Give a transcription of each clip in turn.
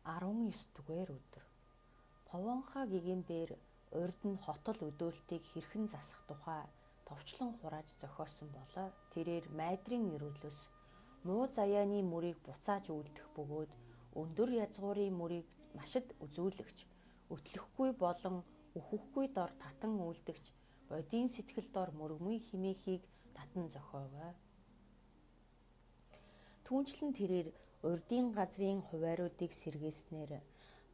19 дугаар өдөр. Повонха гэгэн бээр урд нь хотол өдөөлтийг хэрхэн засах тухай товчлон хурааж зохиосон болоо. Тэрээр майдрын ерөөлөөс муу заяаны мөрийг буцааж үлдэх бөгөөд өндөр язгуурын мөрийг машид үзүүлэгч, өтлөхгүй болон үхэхгүй дор татан үйлдэгч бодийн сэтгэл дор мөргөмүй химээхийг татан зохиовоо. Түүнчлэн тэрээр урдын газрын хуваариудыг сэргээснээр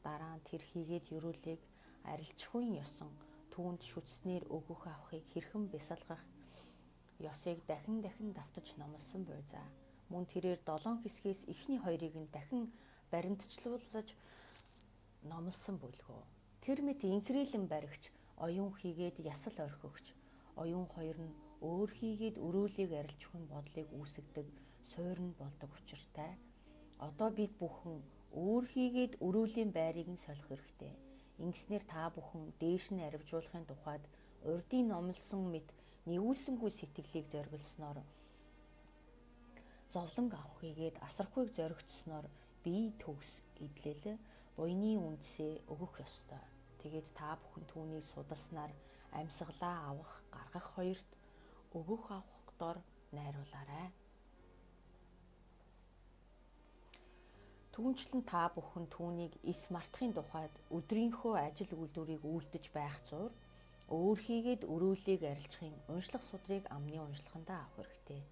дараа нь тэр хийгээд ерөөлийг арилжихуйн ёсон түүнд шүтснээр өгөх авахыг хэрхэн бясалгах ёсыг дахин дахин давтаж номлосон буй за. Мөн тэрээр долоон хэсгээс эхний хоёрыг нь дахин баримтчлуулж номлосон бүлгөө. Тэр мэт инхрийлэн баригч оюун хийгээд ясал орхигч оюун хоёр нь өөр хийгээд өрөөлийг арилжихуйн бодлыг үүсгэдэг суурь нь болдог учиртай. Одоо бид бүхэн өөр хийгээд өрөөлийн байрыг нь солих хэрэгтэй. Ингэснээр та бүхэн дээш нь аривжуулахын тухайд урдын номлосон мэт нигүүлсэнгүй сэтгэлийг зориглосноор зовлон авах хийгээд асархуйг зоригдсноор бие төгс эдлэл буйны үндсээ өгөх ёстой. Тэгээд та бүхэн түүнийг судалснаар амьсгалаа авах, гаргах хоёрт өгөх авах дор найруулаарай. Түүнчлэн та бүхэн түүнийг эс мартахын тухайд өдрийнхөө ажил үйлдвэрийг үйлдэж байх зуур өөр хийгээд өрөөлийг арилжахын уншлах судрыг амны уншлахандаа авах хэрэгтэй.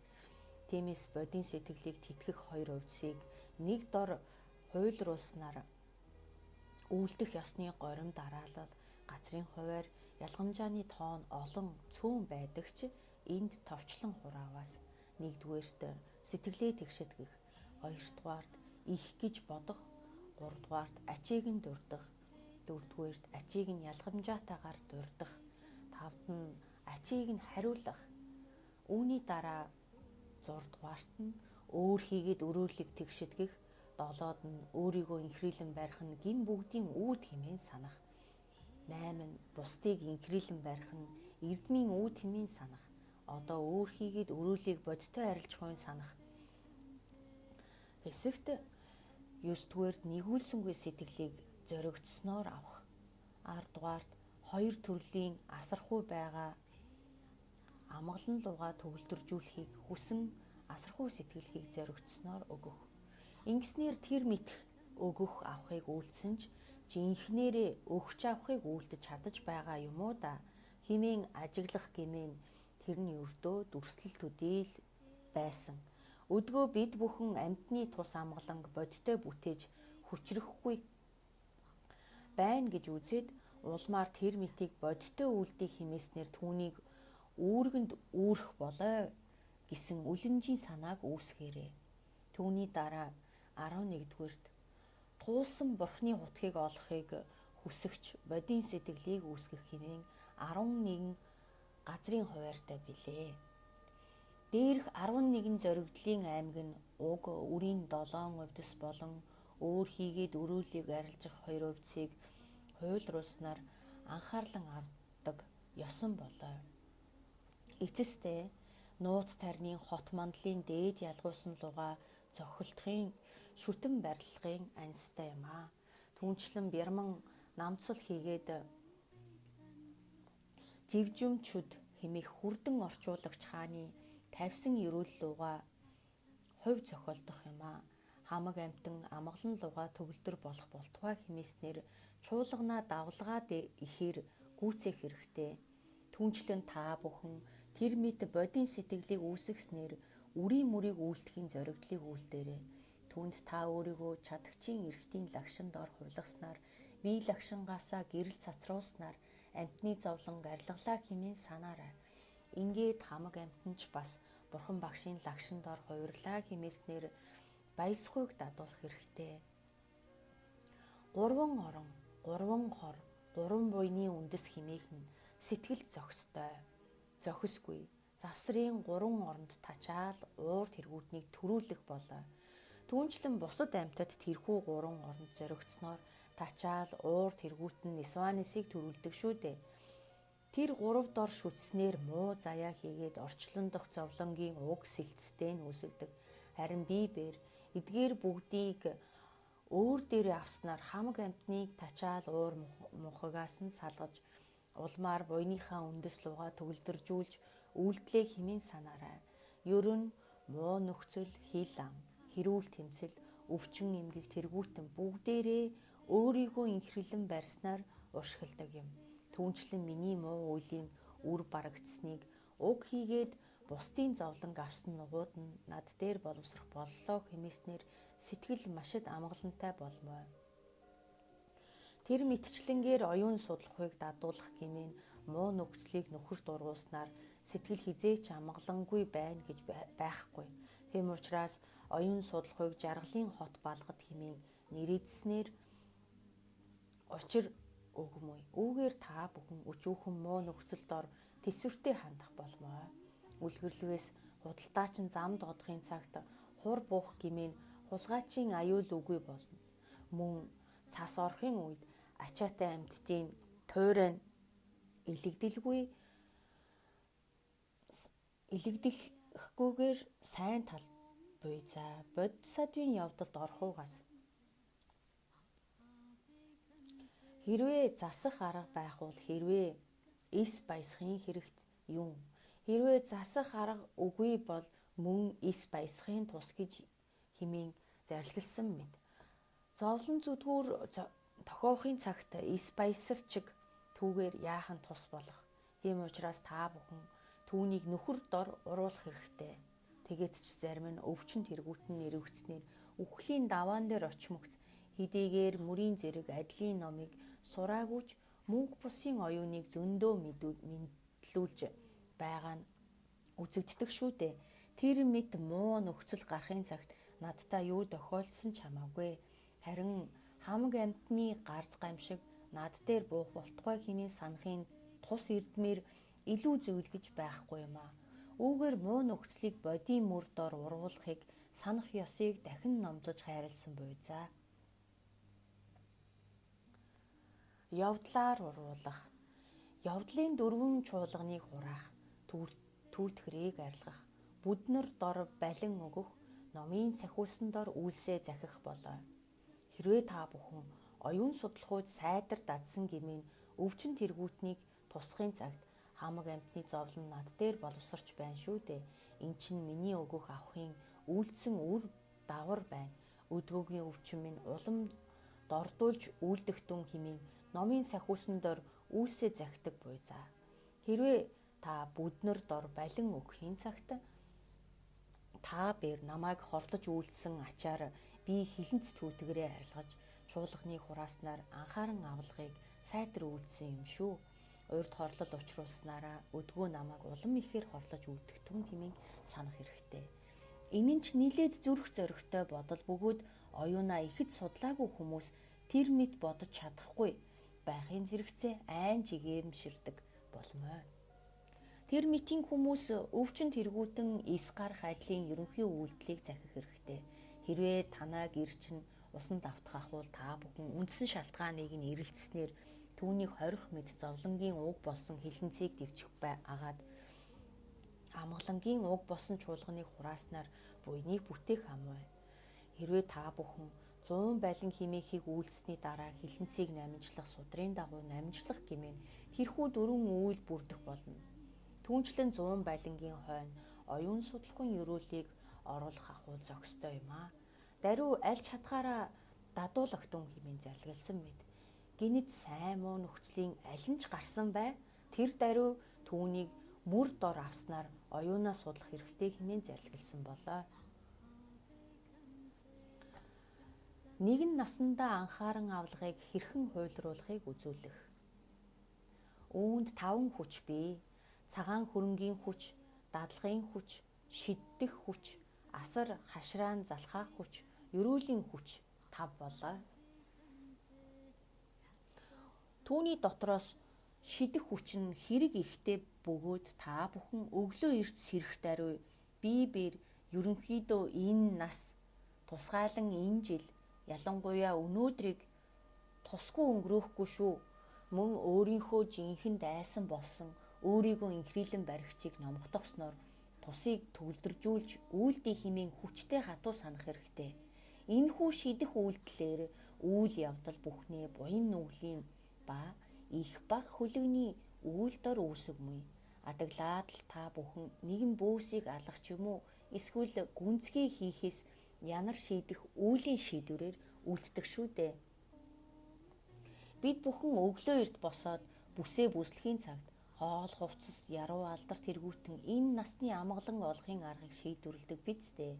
Тиймээс бодийн сэтгэлийг тэтгэх хоёр увдсыг нэг дор хуйлруулснаар үйлдэх ёсны горим дараалал, газрын хуваар, ялгамжааны тоон олон цөөн байдаг ч энд товчлон хурааваас нэгдүгээрт сэтгэлээ тэгшэтгэх, хоёрдугаарт их гэж бодох, гуравдугаарт ачийг нь дурдах, дөрөвдүгээрт ачийг нь ялгамжаатайгаар дурдах, тавд нь ачийг нь хариулах. Үүний дараа зурдугаарт нь өөр хийгээд өрөөлийг тэгшэтгэх, долоод нь өөрийгөө инхрийлэн барих нь гин бүгдийн үүд хэмээн санах. 8 нь бусдыг инхрийлэн барих нь эрдмийн үүд хэмээн санах. Одоо өөр хийгээд өрөөлийг бодтой арилжихуйн санах. Хэсэгт 9-дүгээрт нигүүлсэнгүй сэтгэлийг зоригдсноор авах. 10-дугаарт хоёр төрлийн асархуй байгаа амгалан лугаа төгөлдржүүлэхийг хүсэн асархуй сэтгэлгийг зоригдсноор өгөх. Ингэснээр тэр мэдх өгөх авахыг үйлдсэн ч жинхнээрээ өгч авахыг үйлдэж чадаж байгаа юм уу да хэмээн ажиглах гэмээн тэр нь ердөө дүрслэл төдий л байсан. Өдгөө бид бүхэн амьтны тус амгаланг бодтой бүтээж хүчрэхгүй байна гэж үзээд улмаар тэр мэтийг бодтой үйлдэх хэмээснээр түүнийг үүргэнд үүрэх болой гэсэн үлэмжийн санааг үүсгээрэй. Түүний дараа 11-дүгээрт туулсан бурхны хутгийг олохыг хүсэгч бодийн сэтгэлийг үүсгэх хэмээн 11 газрын хуваарьтай билээ. Дээрх 11 зоригдлын аймаг нь уг үрийн 7 увдис болон өөр хийгээд өрөөлийг арилжих хоёр увдсыг хуйлруулснаар анхаарлан авдаг ёсон болоо. Эцэстээ нууц тарны хот мандлын дээд ялгуусан лугаа зохилдохын шүтэн барилгын анстай юм аа. Түүнчлэн бярман намцал хийгээд живжүмчүд хэмээх хүрдэн орчуулагч хааны тавьсан ерөөл лугаа хувь зохиолдох юм аа. Хамаг амьтан амгалан лугаа төгөлдөр болох болтугай хэмээснээр чуулганаа давлгаад ихээр гүйцээх хэрэгтэй. Түүнчлэн та бүхэн тэр мэт бодийн сэтгэлийг үүсгэснээр үрийн мөрийг үйлдэхийн зоригдлыг үйлдээрэй. Түүнд та өөрийгөө чадагчийн эрхтийн лагшин дор хувилгаснаар бие лагшингаасаа гэрэл цацруулснаар амьтны зовлон арилгалаа хэмээн санаарай. Ингээд хамаг амьтан ч бас бурхан багшийн лагшин дор хувирлаа хэмээснээр баясхуйг дадуулах хэрэгтэй. Гурван орон, гурван хор, гурван буйны үндэс хэмээх нь сэтгэл зохистой. Зохисгүй. Завсрын гурван оронд тачаал уур тэргүүднийг төрүүлэх болоо. Түүнчлэн бусад амьтад тэрхүү гурван оронд зоригдсноор тачаал уур тэргүүт нь Нисванисыг төрүүлдэг шүү дээ. Тэр гурав дор шүтснээр муу заяа хийгээд орчлон дох зовлонгийн уг сэлцтэй нь үүсгэдэг. Харин би бээр эдгээр бүгдийг Өөр дээрээ авснаар хамаг амьтныг тачаал уур мунхагаас нь салгаж улмаар буйныхаа үндэс лугаа төгөлдржүүлж үйлдлээ хэмээн санаарай. Ер нь муу нөхцөл, хил ам, хэрүүл тэмцэл, өвчин эмгэг тэргүүтэн бүгдээрээ өөрийгөө инхрлэн барьснаар уршигладаг юм. Түүнчлэн миний муу үйлийн үр барагдсныг уг хийгээд бусдын зовлонг авсан нугууд нь над дээр боловсрох боллоо хэмээснээр сэтгэл машид амгалантай болмой. Тэр мэтчлэнгээр оюун судлахыг дадуулах гэмээн муу нөхцөлийг нөхөрт ургуулснаар сэтгэл хизээч амгалангүй байна гэж байхгүй. Тийм учраас оюун судлахыг жаргалын хот балгад хэмээн нэрийдснээр учир өгмөй. Үүгээр та бүхэн өчүүхэн муу нөхцөл дор төсвөртэй хандах болмой. Үлгэрлэгээс худалдаачин замд одохын цагт хур буух гэмээн хулгайчийн аюул үгүй болно. Мөн цас орохын үед ачаатай амьтдын тойрон илэгдэлхгүйгээр сайн тал буй за бодисадвын явдалд орохугаас хэрвээ засах арга байх бол хэрвээ эс баясахын хэрэгт юм. Хэрвээ засах арга үгүй бол мөн эс баясахын тус гэж хэмээн зарилгалсан мэт. Зовлон зүдгүүр тохиохын цагт эс баясавчиг түүгээр яахан тус болох. Тийм учраас та бүхэн түүнийг нөхөр дор уруулах хэрэгтэй. Тэгээд ч зарим нь өвчин тэргүүтэн нэрвэгцнээр үхлийн даваан дээр очимогц хэдийгээр мөрийн зэрэг адлийн номыг сураагүйч мөнх бусын оюуныг зөндөө мэдлүүлж байгаа нь үзэгддэг шүү дээ. Тэр мэт муу нөхцөл гарахын цагт надтай юу тохиолдсон ч хамаагүй. Харин хамаг амьтны гарц гамшиг над дээр буух болтугай хэмээн санахын тус эрдмээр илүү зүйл гэж байхгүй юм аа. Үүгээр муу нөхцөлийг бодийн мөр дор ургуулахыг санах ёсыг дахин номлож хайрлсан буй за. Явдлаар уруулах. Явдлын дөрвөн чуулганыг хураах, түүтгэрийг арилгах, бүднэр дор балин өгөх, номын сахиулсан дор үйлсээ захих болоо. Хэрвээ та бүхэн оюун судлахуйд сайдар дадсан гэмээн өвчин тэргүүтнийг тусахын цагт хамаг амьтны зовлон над дээр боловсарч байна шүү дээ. Эн чинь миний өгөх авахын үйлдсэн үр дагавар байна. Өдгөөгийн өвчин минь улам дордуулж үйлдэх дүн хэмээн номын сахиусан дор үйлсээ захидаг буй за. Хэрвээ та бүднэр дор балин өгөхийн цагт та бэр намайг хорлож үйлдсэн ачаар би хилэнц түүтгэрээ арилгаж чуулганы хурааснаар анхааран авлагыг сайтар үйлдсэн юм шүү. Урд хорлол учруулснараа өдгөө намайг улам ихээр хорлож үлдэх түн хэмээн санах хэрэгтэй. Энэ нь ч нилээд зүрх зоригтой бодол бөгөөд оюунаа ихэд судлаагүй хүмүүс тэр мэт бодож чадахгүй байхын зэрэгцээ айн жигэрэмширдэг болмой. Тэр мэтийн хүмүүс өвчин тэргүүтэн эс гарах ажлын ерөнхий үйлдэлийг захих хэрэгтэй. Хэрвээ танаа гэр чинь усан давтах ахуул та бүхэн үндсэн шалтгааныг нь эрэлцснээр түүнийг хорих мэд зовлонгийн уг болсон хилэнцгийг дэвчих агаад амгалангийн уг болсон чуулганыг хурааснаар буйныг бүтээх амвай. Хэрвээ та бүхэн 100 балин химээхийг үйлдсэний дараа хилэнцгийг намжлах судрын дагуу намжлах гэмээн тэрхүү дөрвөн үйл бүрдэх болно. Түүнчлэн 100 балингийн хойно оюун судлахын ерөөлийг оруулах ахуй зохистой юм аа. Даруй аль чадхаараа дадуулагтун хэмээн зарлигласан мэт. Гинэт сайн муу нөхцөлийн аль нь ч гарсан бай. Тэр даруй түүнийг мөр дор авснаар оюунаа судлах хэрэгтэй хэмээн зарлигласан болоо. Нэгэн насандаа анхааран авлагыг хэрхэн хуйлруулахыг үзүүлэх. Үүнд 5 хүч бий. Цагаан хөрөнгийн хүч, дадлагын хүч, шиддэх хүч, асар хашраан залхаах хүч, ерөөлийн хүч 5 болоо. Түүний дотроос шидэх хүч нь хэрэг ихтэй бөгөөд та бүхэн өглөө эрт сэрэх даруй бие биеэр ерөнхийдөө энэ нас тусгайлан энэ жил ялангуяа өнөөдрийг тусгүй өнгөрөөхгүй шүү. Мөн өөрийнхөө жинхэнэ дайсан болсон өөрийгөө инхрийлэн баригчийг номготгосноор тусыг төгөлдржүүлж үйлдий хэмээн хүчтэй хатуу санах хэрэгтэй. Энэхүү шидэх үйлдэлээр үйл явдал бүхнээ буян нүглийн ба их баг хөлөгний үйл дор үүсэг мүй. Адаглаад л та бүхэн нэгэн бөөсийг алах ч юм уу эсвэл гүнзгий хийхээс янар шийдэх үйлийн шийдвэрээр үлддэг шүү дээ. Бид бүхэн өглөө эрт босоод бүсээ бүслэхийн цагт хоол хувцас, яруу алдарт тэргүүтэн энэ насны амгалан олохын аргыг шийдвэрлэдэг биз дээ.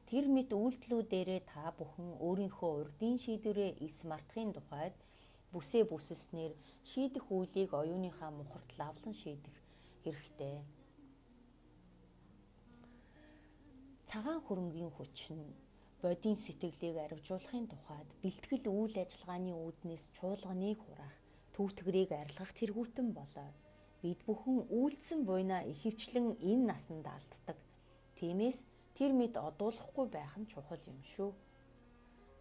Тэр мэт үйлдэлүүдээрээ та бүхэн өөрийнхөө урдын шийдвэрээ эс мартахын тухайд бүсээ бүсэлснээр шийдэх үйлийг оюуныхаа мухарт лавлан шийдэх хэрэгтэй. Цагаан хөрөнгийн хүч нь бодийн сэтгэлийг аривжуулахын тухайд бэлтгэл үйл ажиллагааны үүднээс чуулганыг хураах, түүтгэрийг арилгах тэргүүтэн болоо. Бид бүхэн үйлдсэн буйнаа ихэвчлэн энэ насанд алддаг. Тиймээс тэр мэд одуулахгүй байх нь чухал юм шүү.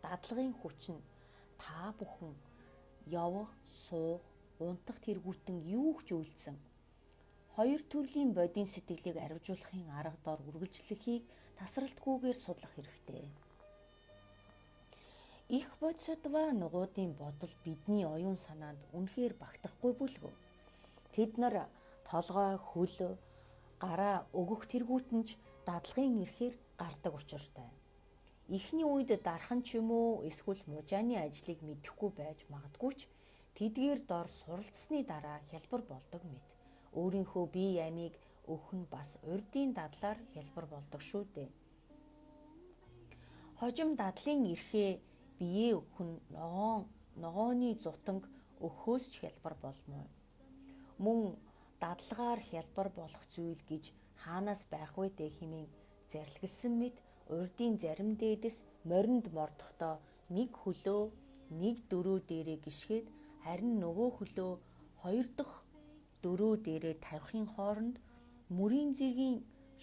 Дадлагын хүч нь та бүхэн явах, суух, унтах тэргүүтэн юу ч үйлдсэн хоёр төрлийн бодийн сэтгэлийг аривжуулахын арга дор үргэлжлэхийг тасралтгүйгээр судлах хэрэгтэй. Их бодисдва нугуудын бодол бидний оюун санаанд үнэхээр багтахгүй бүлгөө. Тэд нар толгой, хөл, гараа өгөх тэргүүтэн ч дадлагын эрхээр гардаг учиртай. Эхний үед дархан ч юм уу эсвэл мужааны ажлыг мэдэхгүй байж магадгүй ч тэдгээр дор суралцсны дараа хялбар болдог мэт. Өөрийнхөө бие амийг өгөх нь бас урдын дадлаар хялбар болдог шүү дээ. Хожим дадлын эрхээ биеэ өгөх нь ногооны зутанг өгөхөөс ч хялбар болмоо. Мөн дадлагаар хялбар болох зүйл гэж хаанаас байх вэ дээ хэмээн зарлигласан мэт урдын зарим дээдэс моринд мордохдоо нэг хөлөө нэг дөрөө дээрээ гишгээд харин нөгөө хөлөө хоёр дахь дөрөө дээрээ тавихын хооронд мөрийн зэргийн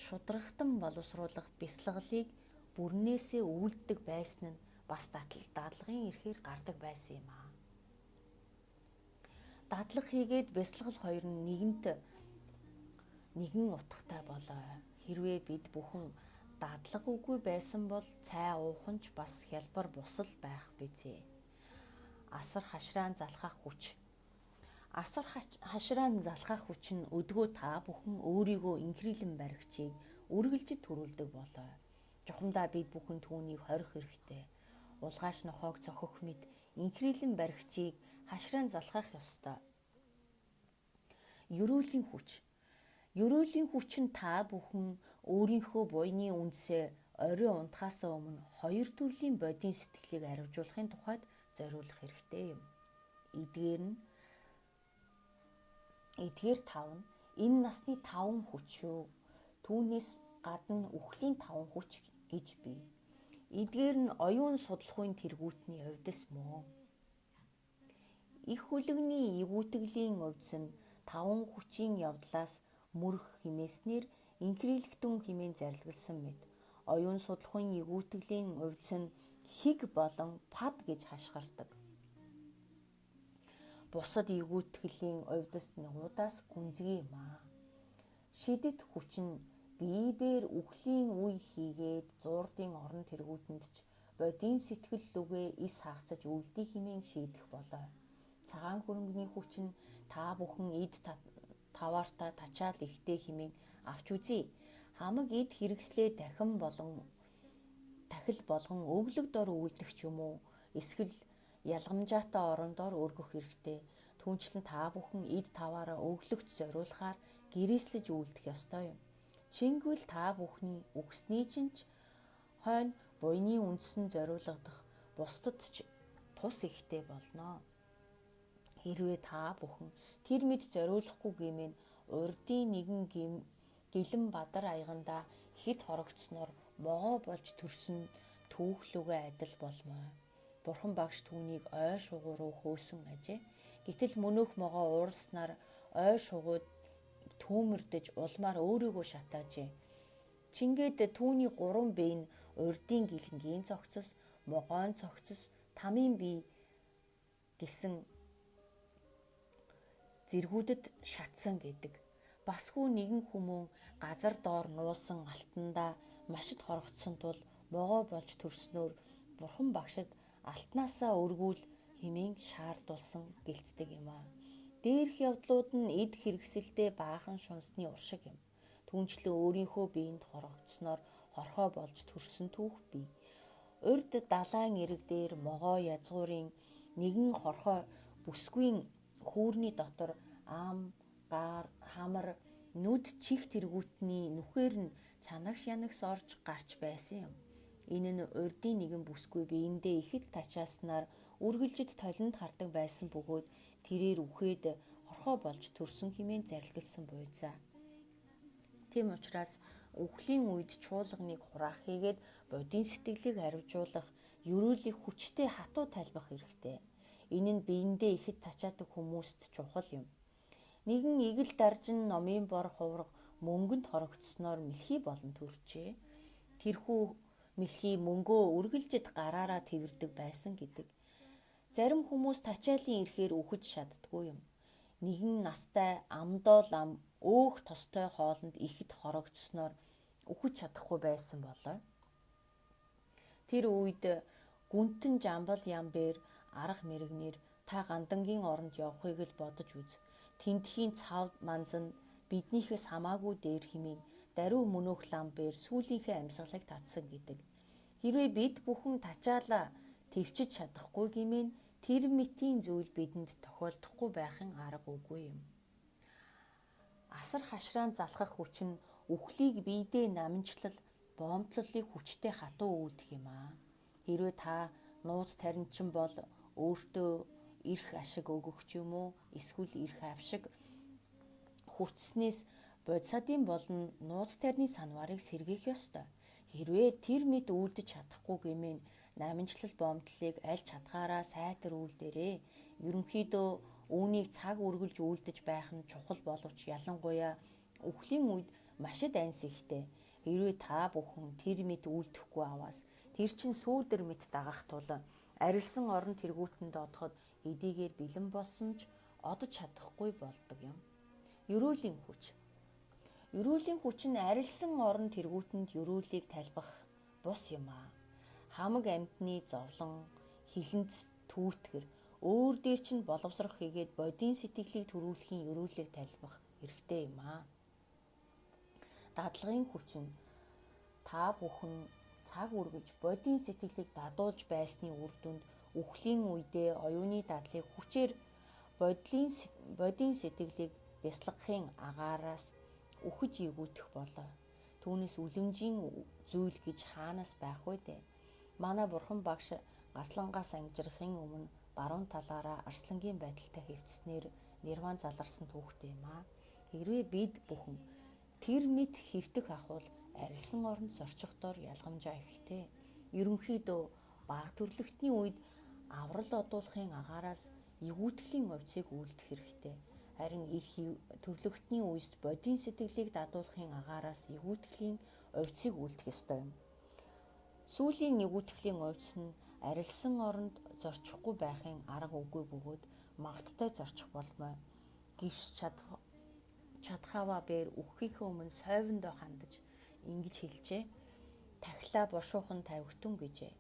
шударгатан боловсруулах бясалгалыг бүрнээсээ үйлддэг байсан нь бас дадлагын эрхээр гардаг байсан юм аа. Дадлаг хийгээд бясалгал хоёр нь нэгэнт нэгэн утгатай болоо. Хэрвээ бид бүхэн дадлага үгүй байсан бол цай уух нь ч бас хялбар бусал байх бизээ. Асар хашраан залхах хүч. Асар хашраан залхах хүч нь өдгөө та бүхэн өөрийгөө инхрийлэн баригчийг үргэлжид төрүүлдэг болоо. Жухамдаа бид бүхэн түүнийг хорих хэрэгтэй. Улгааш нохойг цохих мэт инхрийлэн баригчийг хашраан залхах ёстой. Ерөөлийн хүч. Ерөөлийн хүч нь та бүхэн өөрийнхөө буйны үндсээ орой унтахаас өмнө хоёр төрлийн бодийн сэтгэлийг аривжуулахын тухайд зориулах хэрэгтэй юм. Эдгээр тав нь энэ насны таван хүч шүү. Түүнээс гадна үхлийн таван хүч гэж бий. Эдгээр нь оюун судлахын тэргүүтний увдис мөн. Их хүлэгний эгүүтгэлийн увдис нь таван хүчийн явдлаас мөрөх хэмээснээр инхрийлэгтэн хэмээн зарлигласан мэт. Оюун судлахын эгүүтгэлийн увдис нь хиг болон пад гэж хашгирдаг. Бусад эгүүтгэлийн увдис нугуудаас гүнзгий юм аа. Шидэт хүч нь биебээр үхлийн үе хийгээд зуурдын орон тэргүүтэнд ч бодийн сэтгэл лүгээ ис хаагцаж үлдээ хэмээн шийдэх болоо. Цагаан хөрөнгөний хүч нь та бүхэн эд таваартаа тачаал ихтэй хэмээн авч үзье. Хамаг эд хэрэгслээ дахин болон тахил болгон өглөг дор үлдэх ч юм уу эсвэл ялгамжаатай орон дор өргөх хэрэгтэй. Түүнчлэн та бүхэн эд таваараа өглөгт зориулахаар гэрээслэж үлдэх ёстой юм. Чингүйл та бүхний үхсний чинь ч хойно буйны үндэс нь зориулагдах бусдад ч тус ихтэй болно. Хэрвээ та бүхэн тэр мэд зориулахгүй гэмээн урдын нэгэн гэлэн бадар аягандаа хэд хорогдсноор могоо болж төрсөн түүхлүүгээ адил болмоо. Бурхан багш түүнийг ой шугуу руу хөөсөн ажээ. Гэтэл мөнөөх могоо ууралснаар ой шугууд түүмэрдэж улмаар өөрийгөө шатаажээ. Чингээд түүний гурван бие нь урдын гэлэнгийн цогцос, могоон цогцос, тамийн бие гэсэн зэргүүдэд шатсан гэдэг. Басгүй нэгэн хүмүүн газар доор нуусан алтандаа машид хорогдсон тул могоо болж төрснөөр Бурхан багшид алтнаасаа өргүүл хэмээн шаардуулсан гэлцдэг юм аа. Дээрх явдлууд нь эд хэрэгсэлдээ баахан шунсны уршиг юм. Түүнчлэн өөрийнхөө биед хорогдсноор хорхоо болж төрсөн түүх бий. Урд далайн эрэг дээр могоо язгуурын нэгэн хорхой бүсгүйн хүүрний дотор ам, гар, хамар, нүд чих тэргүүтний нүхээр нь чанагш янагс орж гарч байсан юм. Энэ нь урдын нэгэн бүсгүй биендээ ихэд тачааснаар үргэлжид толинд хардаг байсан бөгөөд тэрээр үхээд хорхоо болж төрсөн хэмээн зарлигласан буйзаа. Тийм учраас үхлийн үед чуулганыг хураах хийгээд бодийн сэтгэлийг аривжуулах, ерөөлийг хүчтэй хатуу тайлбах хэрэгтэй. Энэ нь биендээ ихэд тачаадаг хүмүүст чухал юм. Нэгэн игэл даржин номын бор хувраг мөнгөнд хорогдсноор мэлхий болон төрчээ. Тэрхүү мэлхий мөнгөө үргэлжид гараараа тэрдэг байсан гэдэг. Зарим хүмүүс тачаалын ирэхээр үхэж шатдаггүй юм. Нэгэн настай амдоо лам өөх тостой хоолнд ихэд хорогдсноор үхэж чадахгүй байсан болоо. Тэр үед гүнтэн жамбал ямбэр арга мэрэгнэр та гандангийн оронд явахыг л бодож үз. Тэндхийн цав манз нь биднийхээс хамаагүй дээр хэмээн даруй мөнөөх лам бээр сүүлийнхээ амьсгалыг татсан гэдэг. Хэрвээ бид бүхэн тачаалаа төвчж чадахгүй гэмээн тэр мэтийн зүйл бидэнд тохиолдохгүй байхын арга үгүй юм. Асар хашраан залхах хүч нь үхлийг биедээ наманчлал, боомтлолыг хүчтэй хатуу үүдэх юм аа. Хэрвээ та нууц таринчин бол өөртөө эрх ашиг өгөх ч юм уу эсвэл эрх авшиг хүртснээс бодисадын болон нууц тарины санварыг сэргээх ёстой. Хэрвээ тэр мэд үйлдэж чадахгүй гэмээн наманчлал боомтлолыг аль чадхаараа сайтар үйлдэрээ. Ерөнхийдөө үүнийг цаг үргэлж үйлдэж байх нь чухал боловч ялангуяа үхлийн үед маш их ихтэй. Хэрвээ та бүхэн тэр мэд үйлдэхгүй аваас тэр чинь сүүдэр мэт дагах тул арилсан орон тэргүүтэнд одоход хэдийгээр бэлэн болсон ч одож чадахгүй болдог юм. Ерөөлийн хүч. Ерөөлийн хүч нь арилсан орон тэргүүтэнд ерөөлийг тайлбах бус юм аа. Хамаг амьтны зовлон, хилэнц, түүтгэр өөр дээр чинь боловсрох хийгээд бодийн сэтгэлийг төрүүлэхийн ерөөлийг тайлбах хэрэгтэй юм аа. Дадлагын хүч нь та бүхэн цаг үргэлж бодийн сэтгэлийг дадуулж байсны үр дүнд үхлийн үедээ оюуны дадлыг хүчээр бодийн сэтгэлийг бясалгахын агаараас үхэж эгүүтэх болоо. Түүнээс үлэмжийн зүйл гэж хаанаас байх вэ дээ? Манай бурхан багш гаслангаас ангижрахын өмнө баруун талаараа арслангийн байдалтай хэвтснээр нирван заларсан түүхтэй юм аа. Хэрвээ бид бүхэн тэр мэт хэвтэх ахвал арилсан оронд зорчихдоор ялгамжаа ихтэй. Ерөнхийдөө баг төрлөختний үед аврал одуулахын агаараас эгүүтгэлийн овцыг үйлдэх хэрэгтэй. Харин их төрлөختний үеэс бодийн сэтгэлийг дадуулахын агаараас эгүүтгэлийн овцыг үйлдэх ёстой юм. Сүүлийн эгүүтгэлийн овц нь арилсан оронд зорчихгүй байхын арга үгүй бөгөөд магттай зорчих болмой. Гэвч чадхаваа бээр үхэхийнхээ өмнө сойвондоо хандаж ингэж хэлжээ. Тахилаа бушуухан тавигтун гэжээ.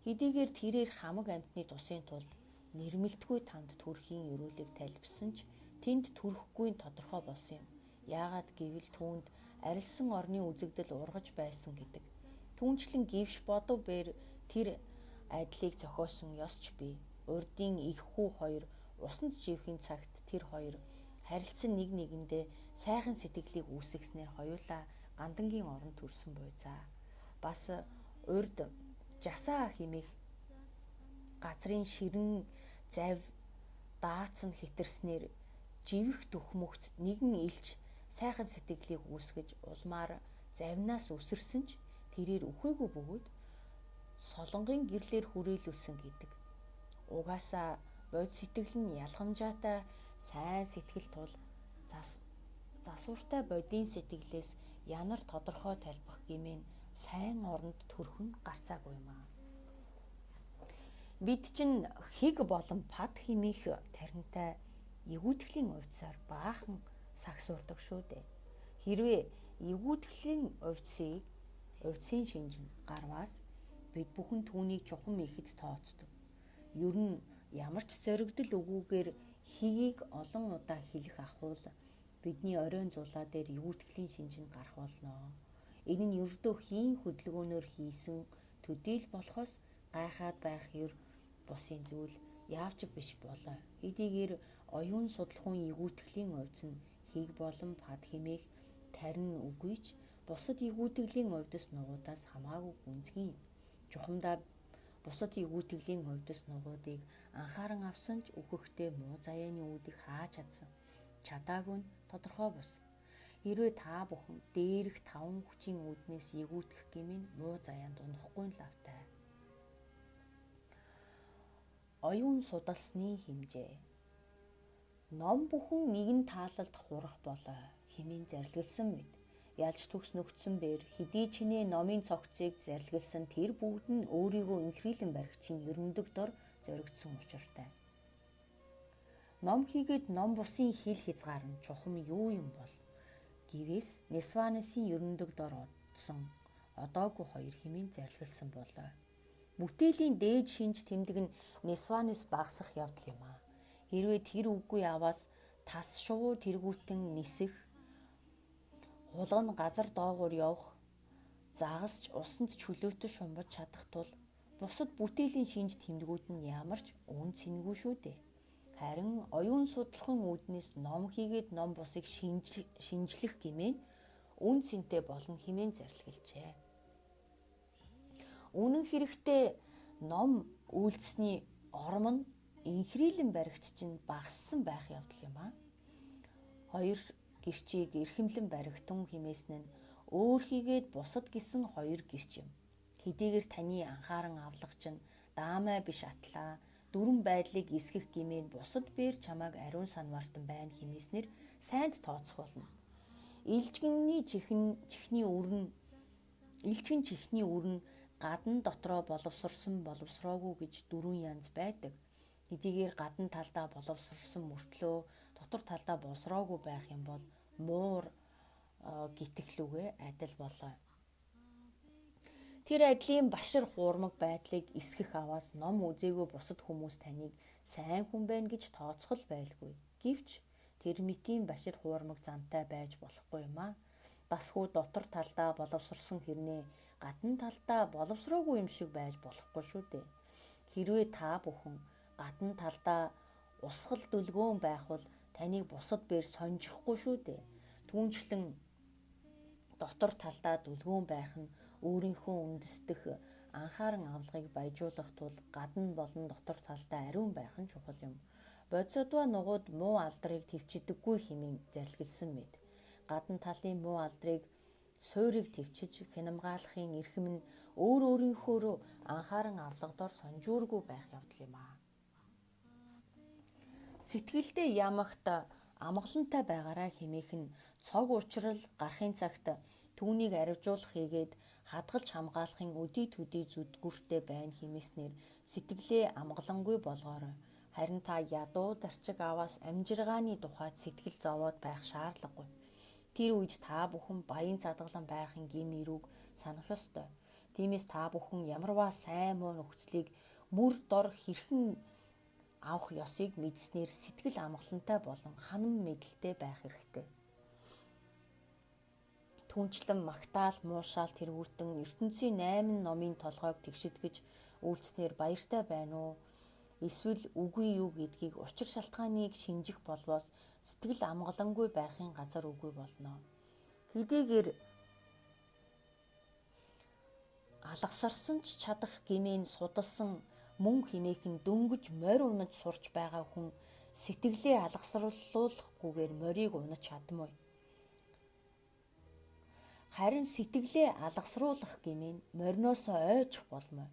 Хэдийгээр тэрээр хамаг амьтны тусын тулд нэрмэлтгүй танд төрхийн ерөөлийг тайлбарсан ч тэнд төрөхгүй нь тодорхой болсон юм. Яагаад гэвэл түүнд арилсан орны үзэгдэл ургаж байсан гэдэг. Түүнчлэн гівш бодов бээр тэр адилыг зохиосон ёсч бий. Урдын их хүү хоёр усанд живхийн цагт тэр хоёр харилцсан нэг нэгэндээ сайхан сэтгэлийг үүсгэснээр хоёулаа гандангийн оронд төрсөн буйзаа. Бас урд жасаа хэмээх газрын ширэн зав даацсан хэтэрснээр живэх төхмөгт нэгэн илч сайхан сэтгэлийг үүсгэж улмаар завнаас үсэрсэн ч тэрээр үхээгүй бөгөөд солонгын гэрлээр хүрээлүүлсэн гэдэг. Угаасаа бод сэтгэл нь ялгамжаатай сайн сэтгэл тул засвартай бодийн сэтгэлээс янар тодорхой тайлбах гэмээн сайн оронд төрөх нь гарцаагүй юм аа. Бид чинь хиг болон пад хэмээх таринтай эгүүтгэлийн увьцаар баахан сагсуурдаг шүү дээ. Хэрвээ эгүүтгэлийн увьцын шинж нь гарваас Бид бүхэн түүнийг чухам ихэд тооцдог. Ер нь ямар ч зоригдол өгүүгээр хийгийг олон удаа хэлэх ахуул бидний оройн зулаа дээр эгүүтгэлийн шинж нь гарах болно. Энэ нь ердөө хийн хөдөлгөөнөөр хийсэн төдийл болохоос гайхаад байх ер бусын зүйл яавч биш болоо. Хэдийгээр оюун судлахын эгүүтгэлийн увдис нь хийг болон пад хэмээх тарин үгүй ч бусад эгүүтгэлийн увдис нугуудаас хамаагүй гүнзгий юм. Чухамдаа бусад эгүүтгэлийн хувьдас нугуудыг анхааран авсан ч үхэхдээ муу заяаны үүдийг хааж чадсан. Чадаагүй нь тодорхой бус. Хэрвээ та бүхэн дээрх таван хүчийн үүднээс эгүүтгэх гэмээр муу заяанд унахгүй нь лавтай. Оюун судалсны хэмжээ. Ном бүхэн нэгэн таалалд хурах болоо хэмээн зарлигласан мэт. Ялж төгс нөхцсөн бээр хэдий чинээ номын цогцыг зарлигласан тэр бүгд нь өөрийгөө инхрийлэн баригчийн ерөндөг дор зоригдсон учиртай. Ном хийгээд ном бусын хил хязгаар нь чухам юу юм бол гівээс Несванесын ерөндөг дор одсон одоогүй хоёр хэмээн зарлигласан болоо. Бүтээлийн дээд шинж тэмдэг нь Несванес багасах явдал юм аа. Хэрвээ тэр үггүй аваас тас шувуу тэргүүтэн нисэх, хулган газар доогуур явах, загасч усанд чөлөөтэй шумбаж чадах тул бусад бүтээлийн шинж тэмдгүүд нь ямар ч үн цэнгүй шүү дээ. Харин оюун судлахын үүднээс ном хийгээд ном бусыг шинжлэх гэмээн үн цэнтэй болно хэмээн зарлиглжээ. Үнэн хэрэгтээ ном үйлдсэний ором нь инхрийлэн баригч чинь багассан байх явдал юм аа. Хоёр гэрчийг эрхэмлэн баригтун хэмээсэн нь өөр хийгээд бусад гэсэн хоёр гэрч юм. Хэдийгээр таны анхааран авлага чинь даамай биш атлаа дөрвөн байдлыг эсгэх гэмээн бусад бээр чамайг ариун санвартан байна хэмээснээр сайнд тооцох болно. Илжгэнний чихний үр нь илжгэн чихний үр нь гадна дотроо боловсрсон боловсроогүй гэж дөрвөн янз байдаг. Хэдийгээр гадна талдаа боловсрсон мөртлөө дотор талдаа боловсроогүй байх юм бол муур гитгэлүүгээ адил болоо. Тэр адилын башир хуурмаг байдлыг эсгэх аваас ном үзээгүй бусад хүмүүс таныг сайн хүн байна гэж тооцох байлгүй. Гэвч тэр мэтийн башир хуурмаг зантай байж болохгүй юм аа. Бас хүү дотор талдаа боловсрсон хэрнээ гадна талдаа боловсроогүй юм шиг байж болохгүй шүү дээ. Хэрвээ та бүхэн гадна талдаа усгал дүлгөөн байх бол таныг бусад бээр сонжихгүй шүү дээ. Түүнчлэн дотор талдаа дүлгөөн байх нь өөрийнхөө үндэстэх анхааран авлагыг баяжуулах тул гадна болон дотор талдаа ариун байх нь чухал юм. Бодисадва нугууд муу алдрыг төвчдөггүй хэмээн зарлигласан мэт. Гадна талын муу алдрыг суурийг төвчж хянамгаалахын эрхэм нь өөр өөрийнхөөрөө анхааран авлагадор сонжуургүй байх явдал юм аа. Сэтгэлдээ ямагт амгалантай байгаарай хэмээх нь цог учрал гарахын цагт түүнийг аривжуулах хийгээд хадгалж хамгаалахын өдий төдий зүдгүүртэй байна хэмээснээр сэтгэлээ амгалангүй болгоорой. Харин та ядуу дарчиг аваас амжиргааны тухайд сэтгэл зовоод байх шаардлагагүй. Тэр үед та бүхэн баян цадгалан байхын гэм эрүүг санах ёстой. Тиймээс та бүхэн ямарваа сайн муу нөхцөлийг мөр дор хэрхэн авах ёсыг мэдснээр сэтгэл амгалантай болон ханам мэдлэлтэй байх хэрэгтэй. Түүнчлэн магтаал, муушаал тэргүүтэн ертөнцийн 8 номын толгойг тэгшидгэж үйлцснээр баяртай байна уу? Эсвэл үгүй юу гэдгийг учир шалтгааныг шинжих болвоос сэтгэл амгалангүй байхын газар үгүй болно. Хэдийгээр алгасарсан ч чадах гэмээн судалсан мөн хэмээх нь дөнгөж морь унаж сурч байгаа хүн сэтгэлээ алгасруулахгүйгээр морийг унаж чадмгүй. Харин сэтгэлээ алгасруулах гэмээн мориноосоо ойжих болмой.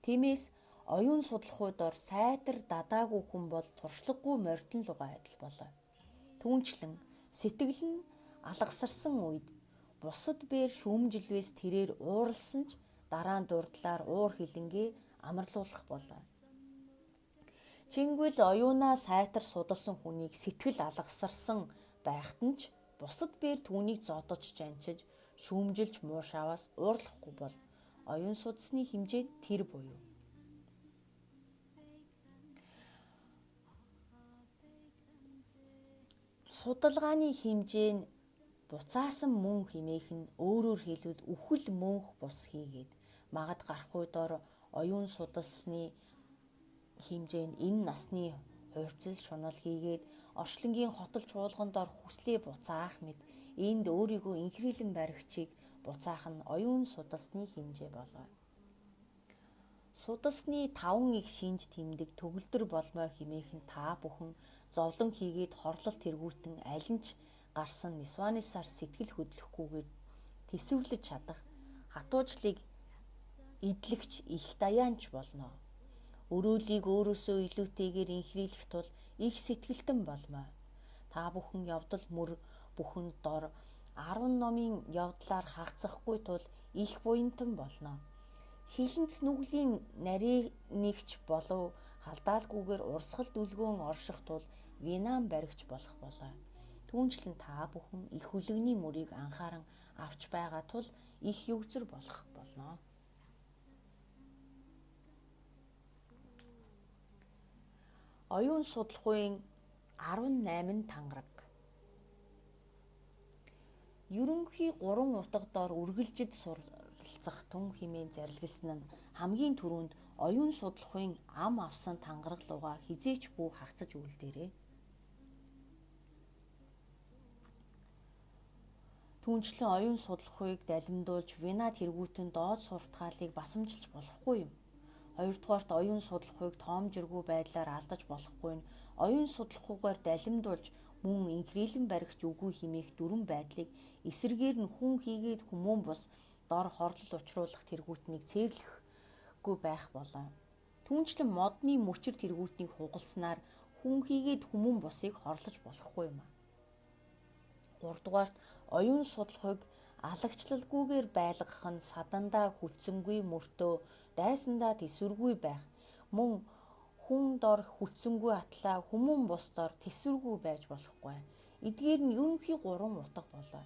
Тиймээс оюун судлахуудаар сайтар дадаагүй хүн бол туршлагагүй морьтон лугаа адил болоо. Түүнчлэн сэтгэл нь алгасарсан үед бусад бээр шүүмжилвээс тэрээр ууралсан ч дараа нь дурдлаар уур хилэнгээ амарлуулах болоо. Чингүйл оюунаа сайтар судалсан хүнийг сэтгэл алгасарсан байхад нь ч бусад бээр түүнийг зодож чанчиж шүүмжилж муушааваас уурлахгүй бол Оюун судасны хэмжээ нь тэр буюу. Судалгааны хэмжээ нь буцаасан мөн хэмээх нь өөрөөр хэлбэл үхэл мөнх бус хийгээд магад гарахгүй дор оюун судалсны хэмжээ нь энэ насны хуурцэл шунал хийгээд орчлонгийн хотол чуулган дор хүслээ буцаах мэт энд өөрийгөө инхрийлэн баригчийг буцаах нь оюун судалсны хэмжээ болоо. Судалсны таван их шинж тэмдэг төгөлдөр болмой хэмээх нь та бүхэн зовлон хийгээд хорлол тэргүүтэн аль нь ч гарсан нисванисаар сэтгэл хөдлөхгүйгээр тэсвэрлэж чадах хатуужлыг эдлэгч их даяанч болно. Өрөөлийг өөрөөсөө илүүтэйгээр инхрийлэх тул их сэтгэлтэн болмой. Та бүхэн явдал мөр бүхэн дор 10 номын явдлаар хагацахгүй тул их буянтан болно. Хилэнц нүглийн нарийнэгч болов халдаалгүйгээр урсгал дүлгөөн орших тул винан баригч болох болоо. Түүнчлэн та бүхэн их хүлэгний мөрийг анхааран авч байгаа тул их югзэр болох болно. Оюун судлахуйн 18 тангараг. Ерөнхий 3 утга дор үргэлжид суралцах тун хэмээн зарилгалсан нь хамгийн түрүүнд оюун судлахуйн ам авсан тангараг лугаа хизээч бүү хагацаж үлдээрэй. Түүнчлэн оюун судлахуйг далимдуулж винад тэргүүтэн доод суртахаалыг басамжилж болохгүй юм. Хоёрдугаарт оюун судлахуйг тоомжиргүй байдлаар алдаж болохгүй нь оюун судлахуйгаар далимдуулж мөн инхрийлэн баригч үгүй хэмээх дүрэн байдлыг эсрэгээр нь хүн хийгээд хүмүүн бус дор хорлол учруулах тэргүүтнийг цээрлэхгүй байх болон. Түүнчлэн модны мөчир тэргүүтнийг хугалснаар хүн хийгээд хүмүүн бусыг хорлож болохгүй юм. Гуравдугаарт оюун судлахуйг алагчлалгүйгээр байлгах нь садандаа хүлцэнгүй мөртөө дайсандаа тэсвэргүй байх. Мөн хүн дор хүлцэнгүй атлаа хүмүүн бус дор тэсвэргүй байж болохгүй. Эдгээр нь ерөнхий гурван утга болоо.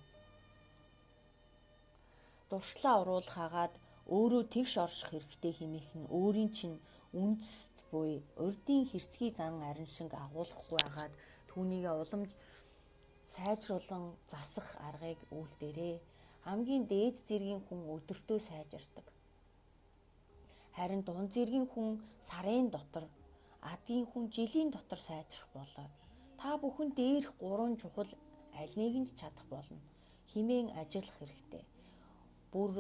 Дуршлаа уруулах агаад өөрөө тэгш орших хэрэгтэй хэмээх нь өөрийн чинь үндэст буй урдын хэрцгий зан арин шиг агуулахгүй агаад түүнийгээ уламж сайжруулан засах аргыг үйлдээрэй. Хамгийн дээд зэргийн хүн өдөртөө сайжирдаг. Харин дунд зэргийн хүн сарын дотор, адгийн хүн жилийн дотор сайжрах болоо. Та бүхэн дээрх гурван чухал аль нэг нь ч чадах болно. Химээн ажиллах хэрэгтэй. Бүр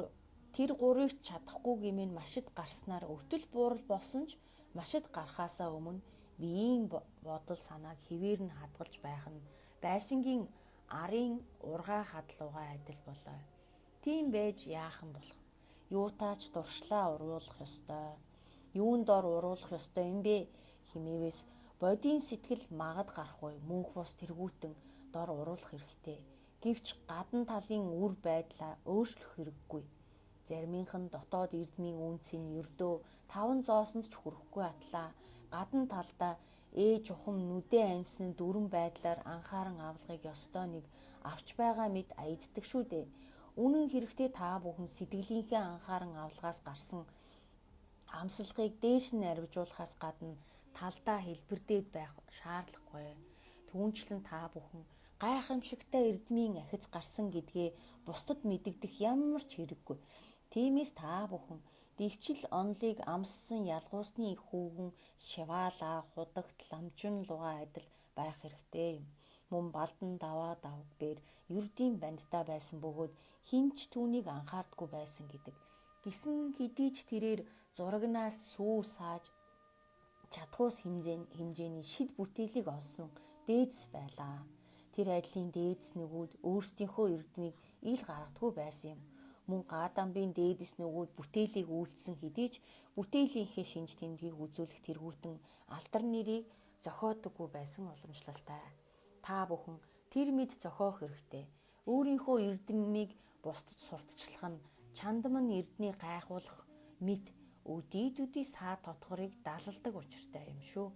тэр гурыг чадахгүй гэмээн машид гарснаар өтөл буурал болсон ч машид гарахаасаа өмнө биеийн бодол санааг хэвээр нь хадгалж байх нь байшингийн арын ургаа хадлуугаа адил болоо. Тийм байж яахан болох. Юутаач дуршлаа уруулах ёстой. Юун дор уруулах ёстой юм бэ химээвээс бодийн сэтгэл магад гарахгүй мөнх бус тэргүүтэн дор уруулах хэрэгтэй. Гэвч гадна талын үр байдлаа өөрчлөх хэрэггүй. Заримынх нь дотоод эрдмийн үнц нь ердөө 5 зоосонд ч хүрэхгүй атлаа гадна талдаа ээж ухам нүдэ ансан дүрэн байдлаар анхааран авлагыг ёстой нэг авч байгаа мэд аяддаг шүү дээ. Үнэн хэрэгтээ та бүхэн сэтгэлийнхээ анхааран авлагаас гарсан амсалгыг дээш нь арвижуулахаас гадна талдаа хэлбэрдээд байх шаардлагагүй. Түүнчлэн та бүхэн гайхамшигтай эрдмийн ахиц гарсан гэдгээ бусдад мэдэгдэх ямар ч хэрэггүй. Тиймээс та бүхэн дэвчил онолыг амссан ялгуусны их хүүгэн шиваала, худагт, ламжин лугаа адил байх хэрэгтэй юм. Мөн балдан даваа давг бээр ердийн бандтай байсан бөгөөд хэн ч түүнийг анхаардаггүй байсан гэдэг. Гисэн хэдий ч тэрээр зурагнаас сүү сааж чадхуус хэмжээний шид бүтээлийг олсон дээдс байлаа. Тэр ажлын дээдс нөгүүд өөрсдийнхөө эрдмийг ил гаргадаггүй байсан юм. Мөн Гадамбын дээдэс нөгүүд бүтээлийг үйлдсэн хэдий ч бүтээлийнхээ шинж тэмдгийг үзүүлэх тэргүүтэн алдар нэрийг зохиодоггүй байсан уламжлалтай. Та бүхэн тэр мэд зохиох хэрэгтэй. Өөрийнхөө эрдмийг бусдад сурталчлах нь чандам нь эрднийг гайхуулах мэд өдий төдий саа тодгорыг далалдаг учиртай юм шүү.